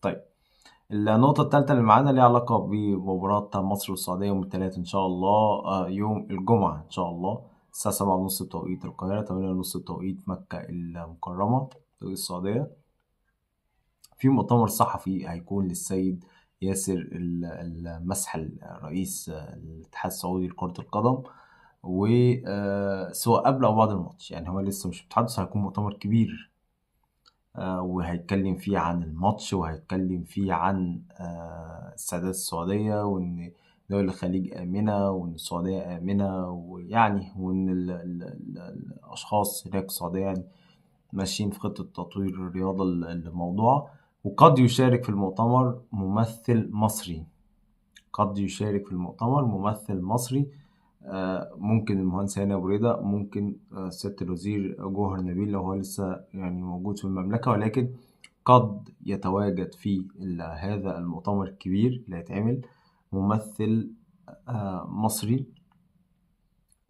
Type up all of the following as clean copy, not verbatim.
طيب، النقطة الثالثة اللي معانا ليها علاقة بمباراة مصر والسعودية يوم الثلاث إن شاء الله، يوم الجمعة إن شاء الله الساعة 7:30 بتوقيت القاهرة، 8:30 بتوقيت مكة المكرمة توقيت السعودية. في مؤتمر صحفي هيكون للسيد ياسر المسحل رئيس الاتحاد السعودي لكرة القدم، وسواء قبل أو بعد الماتش، يعني هو لسه مش متحدث، هيكون مؤتمر كبير، وهيتكلم فيه عن الماتش، وهيتكلم فيه عن استعدادات السعودية، وإن دول الخليج آمنة، وإن السعودية آمنة، ويعني وإن ال ال ال الأشخاص هناك في السعودية يعني ماشيين في خطة تطوير الرياضة الموضوع. وقد يشارك في المؤتمر ممثل مصري، قد يشارك في المؤتمر ممثل مصري، ممكن المهندس هاني أبو ريدة، ممكن سيادة الوزير جوهر نبيل لو هو لسه يعني موجود في المملكة، ولكن قد يتواجد في هذا المؤتمر الكبير اللي هيتعمل ممثل مصري.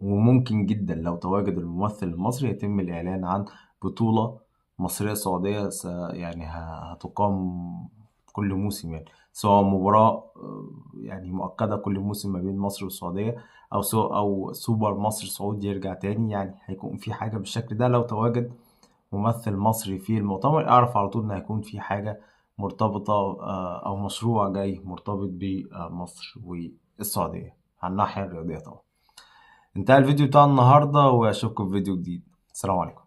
وممكن جدا لو تواجد الممثل المصري يتم الإعلان عن بطولة مصرية سعودية يعني هتقام كل موسم، يعني سواء مباراة يعني مؤكدة كل موسم ما بين مصر والسعودية، أو سوبر مصر سعودي يرجع تاني، يعني هيكون في حاجة بالشكل ده. لو تواجد ممثل مصري في المؤتمر اعرف على طول إن هيكون في حاجة مرتبطة، أو مشروع جاي مرتبط بمصر والسعودية على الناحية الرياضية طبعا. انتهى الفيديو بتاع النهاردة، وأشوفكم في فيديو جديد. السلام عليكم.